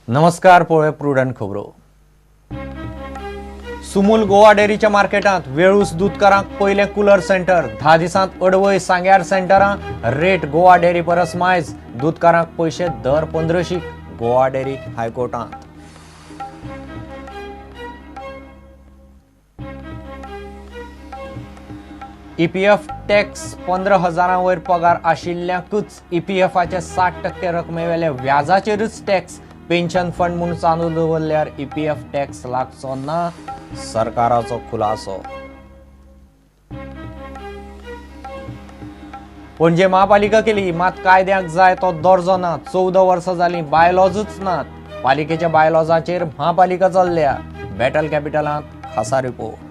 नमस्कार, पळोवया प्रुडंट खबरो. सुमूल गोवा डेअरीच्या मार्केटांत वेळूस दूदकारांक पयलें कुलर सेंटर. 10 दिसांत अडवय सांग्यार सेंटरां. रेट गोवा डेअरी परस मायज. दूदकारांक पयशे दर 15शीक. गोवा डेअरी हायकोर्टांत. ईपीएफ टॅक्स 15,000 वयर पगार आशिल्ल्यांकूच ईपीएफाचे 60% रकमेवेले व्याजाचेरूच टॅक्स. पेन्शन फंड म्हूण चालू दवरल्यार ईपीएफ टॅक्स लागचो ना, सरकाराचो खुलासो. पणजे महापालिका केली मात कायद्याक जाय तो दर्जो ना. 14 वर्सां जालीं बायलॉजूच नात. पालिकेच्या बायलॉजाचेर महापालिका चल्ल्या. बॅटल कॅपिटलांत खासा रिपोर्ट.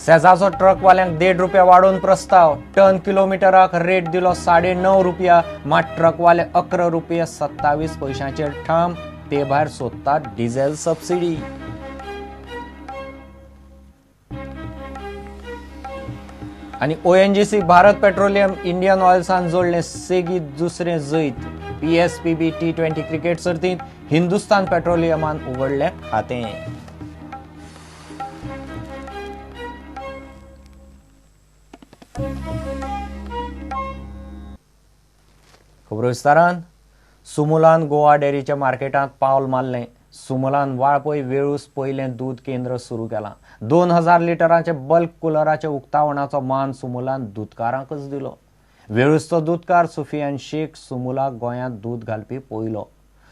सेजाचो ट्रकवाल्यांक 1.5 रुपया वाडोवन प्रस्ताव. टन किलोमिटराक रेट दिलो 9.5 रुपया, मात ट्रकवाले 11 रुपया 27 पैशांचेर ठाम. ते भायर सोदतात डिझेल सबसिडी. आनी ONGC Bharat petroleum Indian ऑयल्सान जोडलें सेगीत दुसरें जैत. PSPB T20 cricket सर्तींत हिंदुस्तान पेट्रोलियमान उगडलें खातें. खबरो विस्तारान. सुमुलान गोवा डेअरीच्या मार्केटांत पावल मारलें. सुमुलान वाळपय वेळूस पयलें दूद केंद्र सुरू केलां. 2000 लिटरांचे बल्क कुलराच्या उक्तावणाचो मान सुमुलान दूदकारांकच दिलो. वेळूसचो दूदकार सुफियान शेख सुमुलाक गोंयांत दूद घालपी पयलो.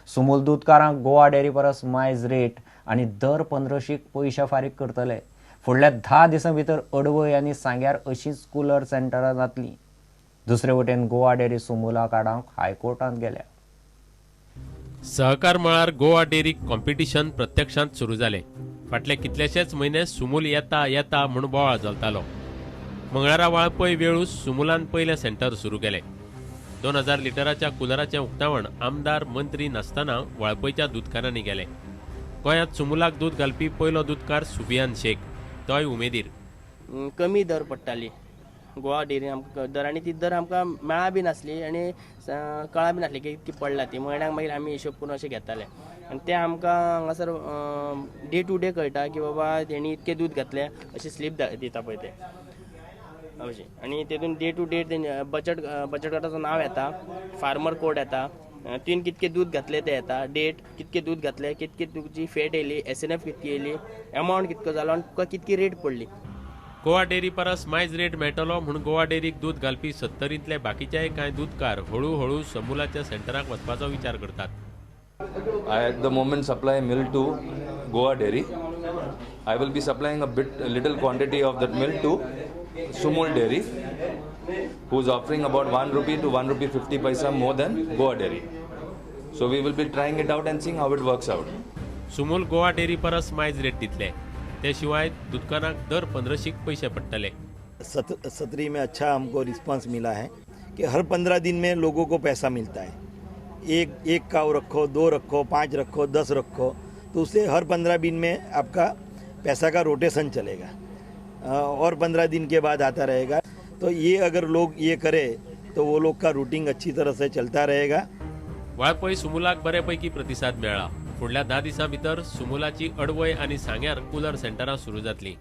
सुमूल दूदकारांक गोवा डेअरी परस मायज रेट आनी दर 15शीक पयशे फारीक करतले. फुडल्या 10 दिसां भितर अडवय आनी सांग्यार अशींच कुलर सेंटरां जातलीं. दुसरे वटेन गोवा डेअरी सुमुला काडांक हायकोर्टांत गेल्या. सहकार मळार गोवा डेअरी कॉम्पिटिशन प्रत्यक्षांत सुरू जालें. फाटले कितलेशेच म्हयने सुमूल येता येता म्हूण बोवाळ चलतालो. मंगळारा वाळपय वेळूस सुमुलान पयलें सेंटर सुरू केलें. 2000 लिटराच्या कुलराचें उक्तावण आमदार मंत्री नासतना वाळपयच्या दूदकारांनी केलें. गोंयांत सुमुलाक दूद घालपी पयलो दूदकार सुफियान शेख, तोय उमेदीर. कमी दर पडटाली गोवा डेअरी आमकां दर, आनी ती दर आमकां मेळा बी नासली आनी कळा बी नासली की कितकी पडला ती. म्हयन्याक मागीर आमी हिशोब करून अशें घेताले आनी तें आमकां हांगासर डे टू डे कळटा की बाबा तेणी इतकें दूद घातलें, अशी स्लीप दिता पळय ते अशें. आनी तेतून डे टू डे बचत बचत गटाचो नांव येता, फार्मर कोड येता, तुवें कितकें दूद घातलें तें येता, डेट कितकें दूद घातलें, कितकी तुजी फेट येयली, SNF कितकी येयली, एमावंट कितको जालो आनी तुका कितकी रेट पडली. गोवा डेअरी परस मायज रेट मेळटलो म्हूण गोवा डेअरीक दूद घालपी 70तले बाकीच्याय कांय दूदकार हळूहळू समूलाच्या सेंटराक वचपाचो विचार करतात. I at the moment supply milk to Goa Dairy. I will be supplying a little quantity of that milk to Sumul Dairy, who is offering about 1 rupee to 1 rupee 50 paisa more than Goa Dairy. So we will be trying it out and seeing how it works out. Sumul Goa dairy परस मायज rate दितले. ते शिवाय दूदकारांक दर 15शीक पैसे पडटले. सतरी में अच्छा हमको रिस्पांस मिला है कि हर 15 दिन में लोगों को पैसा मिलता है. एक काव रखो, 2 रखो, 5 रखो, 10 रखो, तो उससे हर 15 दिन में आपका पैसा का रोटेशन चलेगा और 15 दिन के बाद आता रहेगा. तो ये अगर लोग ये करे तो वो लोग का रूटिंग अच्छी तरह से चलता रहेगा. वाळपय सुमुलाक बऱ्यापैकी प्रतिसाद मेळ्ळा. फुडल्या 10 दिसां भितर सुमुलाची अडवय आनी सांग्यार कुलर सेंटरां सुरू जातली.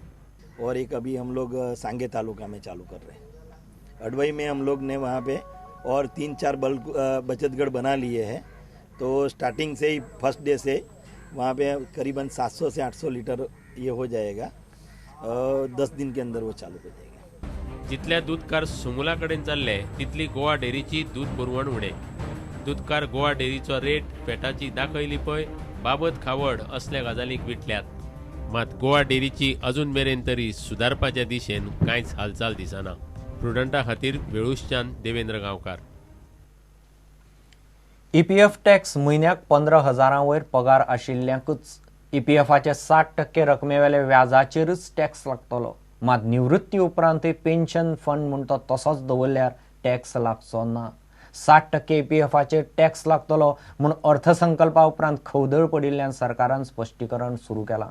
और एक अभी हम लोग सांगे तालुका में चालू कर रहे हैं. अडवई में हम लोग ने वहाँ पे और 3-4 बल्क बचतगढ़ बना लिए हैं. तो स्टार्टिंग से ही फर्स्ट डे से वहाँ पे करीबन 700 से 800 लीटर ये हो जाएगा. 10 दिन के अंदर वो चालू हो जाएगा. जितले दूदकार सुमुला कडेन चल्ले तितली गोवा डेअरीची दूद पुरवण उणें. दूदकार गोवा डेअरीचो रेट, फेटाची दाखय लिपय, बाबत खावड असल्या गजालींक विटल्यात. मात गोवा डेअरीची अजून मेरेन तरी सुदारपाच्या दिशेन कांयच हालचाल दिसना. प्रुडंटा खातीर वेळूसच्यान देवेंद्र गांवकार. ईपीएफ टॅक्स म्हयन्याक 15,000 वयर पगार आशिल्ल्यांकूच ईपीएफाचे 60% रकमेवेले व्याजाचेरूच टॅक्स लागतलो. मात निवृत्ती उपरांतय पेन्शन फंड म्हूण तो तसोच दवरल्यार टॅक्स लागचो ना. 60% ईपीएफाचेर टॅक्स लागतलो म्हूण अर्थसंकल्पा उपरांत खवदळ पडिल्ल्यान सरकारान स्पश्टीकरण सुरू केलां.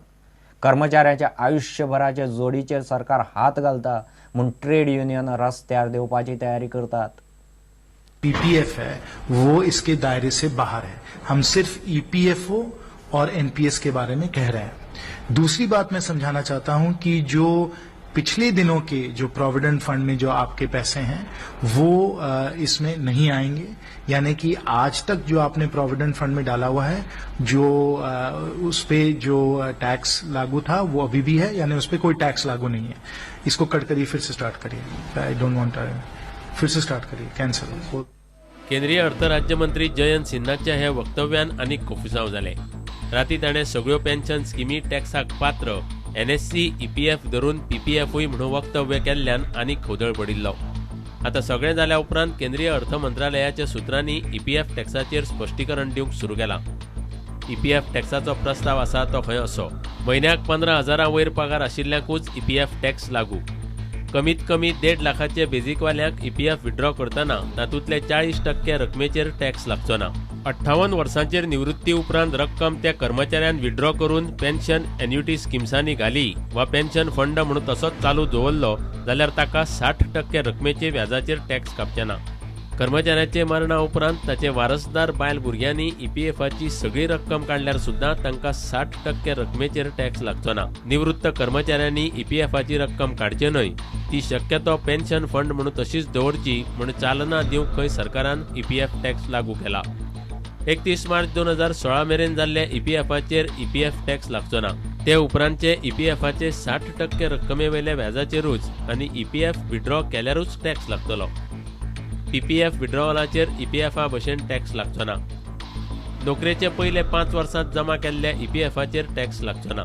कर्मचाऱ्यांच्या आयुष्यभराचे जोडीचेर सरकार हात घालता म्हूण ट्रेड युनियन रस्त्यार देंवपाची तयारी करतात. पीपीएफ है वो इसके दायरे से बाहर है. हम सिर्फ ईपीएफओ और एनपीएस के बारे में कह रहे हैं. दूसरी बात मैं समझाना चाहता हूं कि जो पिछले दिनों के जो प्रोविडेंट फंड में जो आपके पैसे हैं वो इसमें नहीं आएंगे. यानी कि आज तक जो आपने प्रोविडेंट फंड में डाला हुआ है, जो उस पे जो टैक्स लागू था वो अभी भी है, यानी उस पे कोई टैक्स लागू नहीं है. इसको कट करिए, फिर से स्टार्ट करिए. I don't want, फिर से स्टार्ट करिए, कैंसिल. केंद्रीय अर्थ राज्यमंत्री जयंत सिन्हाच्या ह्या वक्तव्यान आनीक कोफुसांव जालें. राती ताणें सगळ्यो पेन्शन स्किमी टॅक्साक पात्र एनएससी ईपीएफ धरून पीपीएफूय म्हणून वक्तव्य केल्ल्यान आनीक खोदळ पडिल्लो. आतां सगळें जाल्या उपरांत केंद्रीय अर्थ मंत्रालयाच्या सुत्रांनी ईपीएफ टॅक्साचेर स्पश्टीकरण दिवंक सुरू केलां. ईपीएफ टॅक्साचो प्रस्ताव आसा तो खंय असो, म्हयन्याक 15,000 वयर पगार आशिल्ल्यांकूच ईपीएफ टॅक्स लागू. कमीत कमी 1.5 लाखाचे बेजीकवाल्यांक ईपीएफ विड्रॉ करतना तातूंतले 40% रकमेचेर टॅक्स लागचो ना. 58 वर्सांचेर निवृत्ती उपरांत रक्कम त्या कर्मचाऱ्यान विड्रॉ करून पेन्शन एन्युटी स्किम्सांनी घाली वा पेन्शन फंड म्हणून तसोच चालू दवरलो जाल्यार ताका 60% रकमेचे व्याजाचेर टॅक्स कापचे ना. कर्मचाऱ्याचे मरणा उपरांत ताचे वारसदार बायल भुरग्यांनी ईपीएफाची सगळी रक्कम काडल्यार सुद्दां तांकां 60% रकमेचेर टॅक्स लागचो ना. निवृत्त कर्मचाऱ्यांनी ईपीएफाची रक्कम काडची न्हय, ती शक्यतो पेन्शन फंड म्हणून तशीच दवरची म्हूण चालना दिवंक खंय सरकारान ईपीएफ टॅक्स लागू केला. 31 मार्च 2016 मेरेन जाल्ल्या ईपीएफाचेर ईपीएफ टॅक्स लागचो ना. ते उपरांतचे ईपीएफाचे 60% रक्कमेवेल्या व्याजाचेरूच आनी ईपीएफ विड्रॉ केल्यारूच टॅक्स लागतलो. पीपीएफ विड्रॉवलाचेर ईपीएफा भशेन टॅक्स लागचो ना. नोकरेचे पयले 5 वर्सांत जमा केल्ल्या ईपीएफाचेर टॅक्स लागचो ना.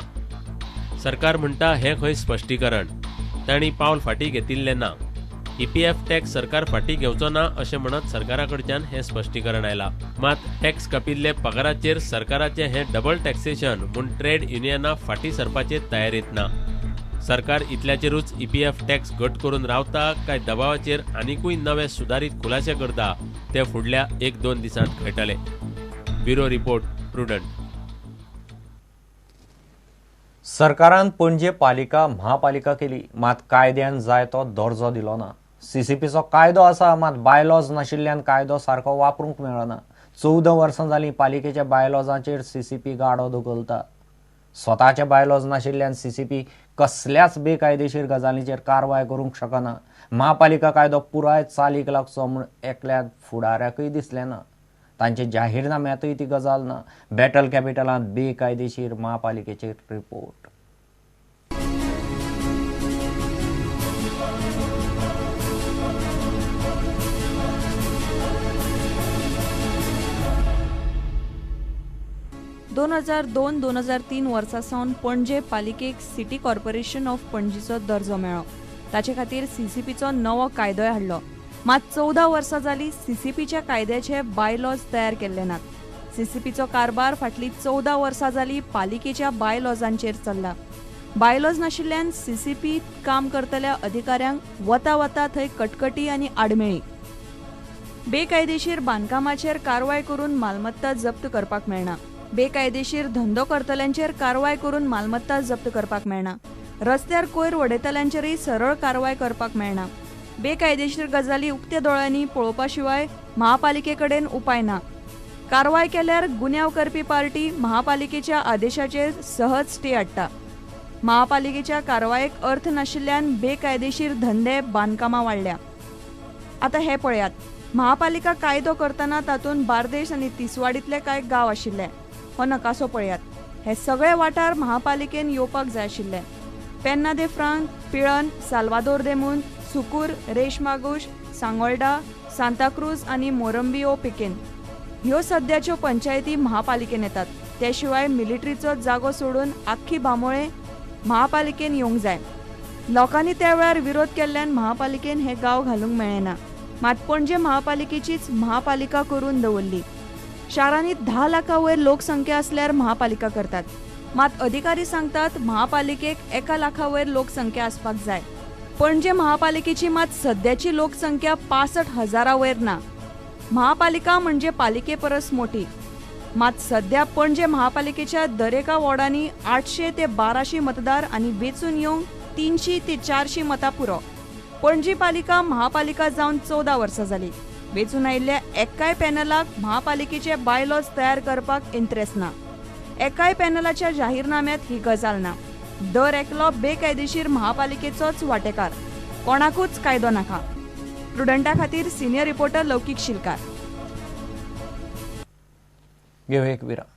सरकार म्हणटा हें खंय स्पश्टीकरण, तांणी पावल फाटीं घेतिल्लें ना. ईपीएफ टॅक्स सरकार फाटीं घेवचो ना अशें म्हणत सरकारा कडच्यान हें स्पश्टीकरण आयलां. मात टॅक्स कापिल्ले पगाराचेर सरकाराचें हें डबल टॅक्सेशन म्हूण ट्रेड युनियनां फाटीं सरपाचे तयारेंत ना. सरकार इतल्याचेरूच ईपीएफ टॅक्स घट करून रावता काय दबावाचेर आनिकूय नवे सुदारीत खुलासे करता ते फुडल्या 1-2 दिसांत कळटले. Bureau report, Prudent. सरकारान पणजे पालिका महापालिका केली, मात कायद्यान जाय तो दर्जो दिलो ना. सीसीपीचो कायदो आसा, मात बायलॉज नाशिल्ल्यान कायदो सारको वापरूंक मेळना. 14 वर्सां जालीं पालिकेच्या बायलॉजांचेर सीसीपी गाडो धुकलता. स्वताचे बायलॉज नाशिल्ल्यान सीसीपी कसल्याच बेकायदेशीर गजालींचेर कारवाय करूंक शकना. महापालिका कायदो पुराय चालीक लागचो म्हूण एकल्या फुडाऱ्याकूय दिसलें ना. तांचे जाहीरनाम्यांतूय ती गजाल ना. बॅटल कॅपिटलांत बेकायदेशीर महापालिकेचेर रिपोर्ट. दोन हजार दोन 2003 वर्सा सावन पणजे पालिकेक सिटी कॉर्पोरेशन ऑफ पणजीचो दर्जो मेळ्ळो. ताचे खातीर सीसीपीचो नवो कायदोय हाडलो. मात 14 वर्सां जाली सीसीपीच्या कायद्याचे बायलॉज तयार केल्ले नात. सीसीपीचो कारभार फाटलीं 14 वर्सां जाली पालिकेच्या बायलॉजांचेर चल्ला. बायलॉज नाशिल्ल्यान सीसीपी काम करतल्या अधिकाऱ्यांक वता वता थंय कटकटी आनी आडमेळी. बेकायदेशीर बांदकामाचेर कारवाय करून मालमत्ता जप्त करपाक मेळना. बेकायदेशीर धंदो करतल्यांचेर कारवाय करून मालमत्ता जप्त करपाक मेळना. रस्त्यार कोयर वडयतल्यांचेरय सरळ कारवाय करपाक मेळना. बेकायदेशीर गजाली उक्त्या दोळ्यांनी पळोवपा शिवाय महापालिके कडेन उपाय ना. कारवाय केल्यार गुन्यांव करपी पार्टी महापालिकेच्या आदेशाचेर सहज स्टे हाडटा. महापालिकेच्या कारवायेक अर्थ नाशिल्ल्यान बेकायदेशीर धंदे बांदकामां वाडल्या. आतां हें पळयात, महापालिका कायदो करतना तातूंत बार्देश आनी तिसवाडींतले कांय गांव आशिल्ले. हो नकासो पळयात. हे सगळे वाठार महापालिकेन येवपाक जाय आशिल्ले. पेन्ना दे फ्रांक, पिळन, साल्वादोर दे मुंद, सुकूर, रेश मागूश, सांगोल्डा, सांताक्रूज आनी मोरंबियो पिकेन ह्यो सद्याच्यो पंचायती महापालिकेन येतात. ते शिवाय मिलिटरीचो जागो सोडून आख्खी बांबोळे महापालिकेन येवंक जाय. लोकांनी त्या वेळार विरोध केल्ल्यान महापालिकेन हे गांव घालूंक मेळ्ळें ना. मात पणजे महापालिकेचीच महापालिका करून दवरली. शारांनी 10 लाखां वयर लोकसंख्या आसल्यार महापालिका करतात. मात अधिकारी सांगतात महापालिकेक 1 लाखा वयर लोकसंख्या आसपाक जाय. पणजे महापालिकेची मात सद्याची लोकसंख्या 65,000 वयर ना. महापालिका म्हणजे पालिके परस मोठी. मात सद्या पणजे महापालिकेच्या दरेका वॉर्डांनी 800 ते 1200 मतदार आनी वेंचून येवंक 300 ते 400 मतां पुरो. पणजी पालिका महापालिका जावन 14 वर्सां जाली. वेंचून आयिल्ल्या एकाय पॅनलाक महापालिकेचे बायलॉज तयार करपाक इंट्रेस्ट ना. एकाय पॅनलाच्या जाहीरनाम्यात ही गजाल ना. दर एकलो बेकायदेशीर महापालिकेचोच वांटेकार. कोणाकूच कायदो नाका. प्रुडंटा खातीर सिनियर रिपोर्टर लौकीक शिलकार. घेवया एक विराम.